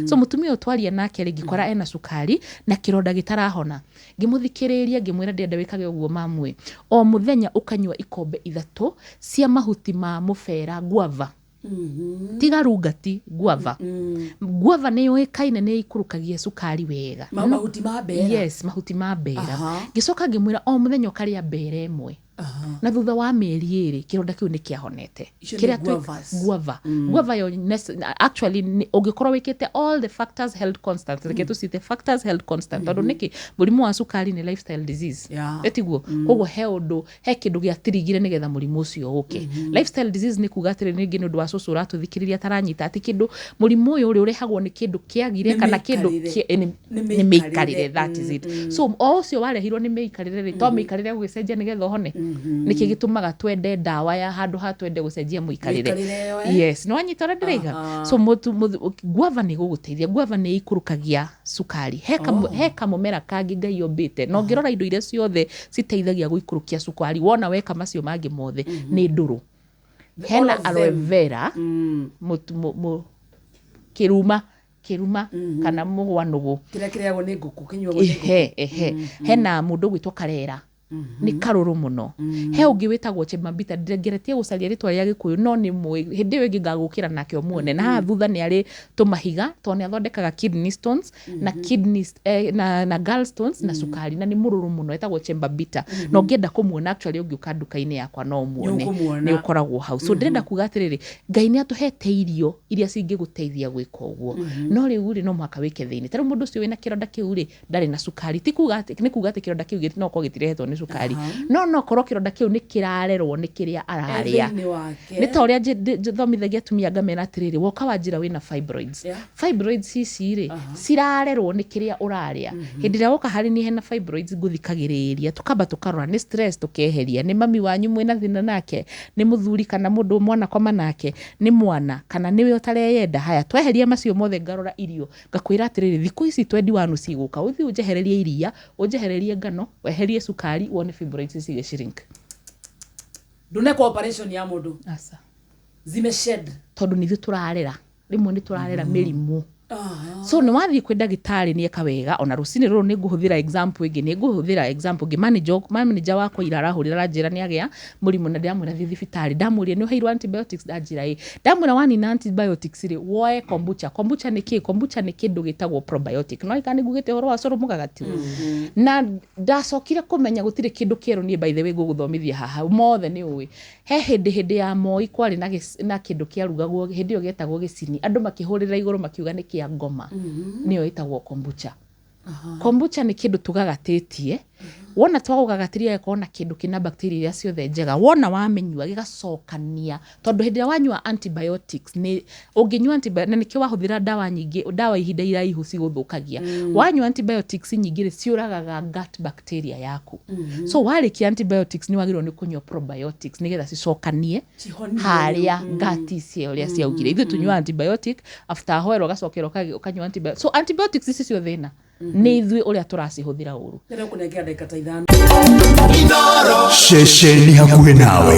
So mũtumia ũyũ twaria nake rĩ, ngĩkora ena cukari na kĩronda gĩtarahona. Ngĩmũthikĩrĩria ngĩmwĩra ndĩrenda wĩkage ũguo mamwe. O mũthenya ũkanyua ikombe ithatũ cia mahuti ma mũbera guava. Tiga rungati, guava. Guava nĩ yũĩkaine nĩ ĩikũrũkagia cukari wega. Mahuti ma mbera. Yes, mahuti ma mbera. Ngĩcoka ngĩmwĩra o mũthenya ũkarĩa mbera ĩmwe. Na thutha wa mĩeri ĩrĩ kĩronda kĩu nĩ kĩahonete. Icio nĩ Kĩrĩa twĩ- guavas. Guava. Guava yo actually ũngĩkorwo wĩkĩte all the factors held constant, reke tũciĩte factors held constant, tondũ nĩkĩ mũrimũ wa cukari nĩ lifestyle disease. Ĩtiguo? Koguo he ũndũ, he kĩndũ gĩatirigire nĩgetha mũrimũ ũcio ũke. Lifestyle disease nĩ kuga atĩrĩ, rĩngĩ nĩ ũndũ wa cũcũ ũratũthikĩrĩria ataranyita, atĩ kĩndũ, mũrimũ ũyũ rĩ, ũrehagwo nĩ kĩndũ kĩagire Nĩ kana kĩndũ mĩikarĩre. Nĩ Nĩ mĩikarĩre, mĩikarĩre. that is it. So o ũcio warehirwo nĩ mĩikarĩre rĩ, to mĩikarĩre gũgĩcenjia nĩgetha ũhone? Nĩkĩ gĩtũmaga twende ndawa ya handũ ha twende gũcenjia mũikarĩre? Mĩikarĩre ĩyo, eh? Yes, nĩ wanyita ũrĩa ndĩraiga? So guava nĩ ĩgũgũteithia. Guava nĩ ĩikũrũkagia cukari. He kamũmera kangĩ Ngai ombĩte, na ũngĩrora indo iria ciothe citeithagia gũikũrũkia cukari, wona weka macio mangĩ mothe, nĩ ndũrũ. Hena All of them. Aloe vera, kĩruma, kĩruma kana mũgwanũgũ. Kĩrĩa kĩrĩagwo nĩ ngũkũ, kĩnyuagwo nĩ ngũkũ. Ehe, ehe. Hena mũndũ ũgwĩtwo karera. Nĩ karũrũ mũno. He ũngĩ wĩtagwo Chemambita, ngeretie gũcaria rĩtwa rĩa Gĩkũyũ no nĩ mũĩ, hĩndĩ ĩyo ĩngĩ ngagũkĩra nake ũmuone. Na haha thutha nĩ arĩ tũmahiga, tondũ nĩ athondekaga kidney stones, na kidney na, na gallstones na cukari, na nĩ mũrũrũ mũno, etagwo Chembabita. Na ũngĩenda kũmuona actually ũngĩũka nduka-inĩ yakwa no ũmuone. Nĩ ũkũmuona. Nĩ ũkoragwo hau. So ndĩrenda kuga atĩrĩrĩ, Ngai nĩ atũhete irio iria cingĩgũteithia gwĩka ũguo. No rĩu rĩ, no mũhaka wĩke thĩinĩ. Ta rĩu mũndũ ũcio wĩna kĩronda kĩu rĩ, ndarĩ na cukari. Ti kuga atĩ, nĩ kuga atĩ kĩronda kĩu no korwo gĩtirehetwo nĩ cukari. No no korwo kĩronda kĩu nĩ kĩrarerwo nĩ kĩrĩa ararĩa. Thĩinĩ wake. Nĩ ta ũrĩa thomithagia atumia ngamera atĩrĩrĩ, woka wanjĩra wĩna fibroids. Fibroids ici rĩ, cirarerwo nĩ kĩrĩa ũrarĩa. Hĩndĩ ĩrĩa woka harĩ niĩ hena fibroids ngũthikagĩrĩria, tũkamba tũkarora nĩ stress tũkeheria, nĩ mami wanyu mwĩna thĩna nake, nĩ mũthuri kana mũndũ mwanakoma nake, nĩ mwana, kana nĩwe ũtareyenda. Haya, tweheria macio mothe ngarora irio, ngakwĩra atĩrĩrĩ, thikũ ici 21 cigũka, ũthiĩ ũnjehererie iria, ũnjehererie ngano, weherie cukari, wone fibroids cigĩ shrink. Ndũnekwo operation ya mũndũ. Aca. Zime shed. Tondũ nĩ ithuĩ tũrarera. Rĩmwe nĩ tũrarera mĩrimũ. So nĩ wathiĩ kwĩ ndagĩtarĩ nĩ eka wega, ona rũcinĩ rũrũ nĩ ngũhũthĩra example ĩngĩ, nĩ ngũhũthĩra example ĩngĩ. Manager, manager wakwa ira arahũrĩra aranjĩra nĩ agĩa mũrimũ na ndĩramwĩra thiĩ thibitarĩ. Ndamũria nĩ ũheirwo antibiotics ndanjĩra ĩĩ. Ndamwĩra wanina antibiotics rĩ, woe kombucha. Kombucha nĩ kĩ? Kombucha nĩ kĩndũ gĩtagwo probiotic. Nĩwona kana nĩ ngugĩte ũhoro wa cũrũ mũgagatu? Na ndacokire kũmenya gũtirĩ kĩndũ kĩerũ niĩ by the way ngũgũthomithia haha, mothe nĩ ũĩ. He hĩndĩ hĩndĩ ya Moi kwarĩ na na kĩndũ kĩarugagwo hĩndĩ ĩyo gĩetagwo gĩcini, andũ makĩhũrĩra igũrũ makiuga nĩ kĩa ngoma, nĩyo ĩtagwo kombucha. Kombucha nĩ kĩndũ tũgagatĩtie, wona twagũgagatĩria gĩgakorwo na kĩndũ kĩna bacteria iria ciothe njega, wona wamĩnyua gĩgacokania, tondũ hĩndĩ ĩrĩa wanyua antibiotics nĩ, ũngĩnyua antibiotics, na nĩkĩo wahũthĩra ndawa nyingĩ, ndawa ihinda iraihu cigũthũkagia. Wanyua antibiotics nyingĩ rĩ, ciũragaga gut bacteria yaku. So warĩkia antibiotics nĩ wagĩrĩirwo nĩ kũnyua probiotics nĩgetha cicokanie Cihonie. harĩa gut icio ũrĩa ciaugire. Ithuĩ tũnyuaga antibiotic, after a while ũgacokera ũkanyua antibiotic. So antibiotics ici cio thĩna nĩ ithuĩ ũrĩa tũracihũthĩra ũru. Ndĩrenda kũnengera ndagĩka ta ithano. Ceceni hakuhĩ nawe.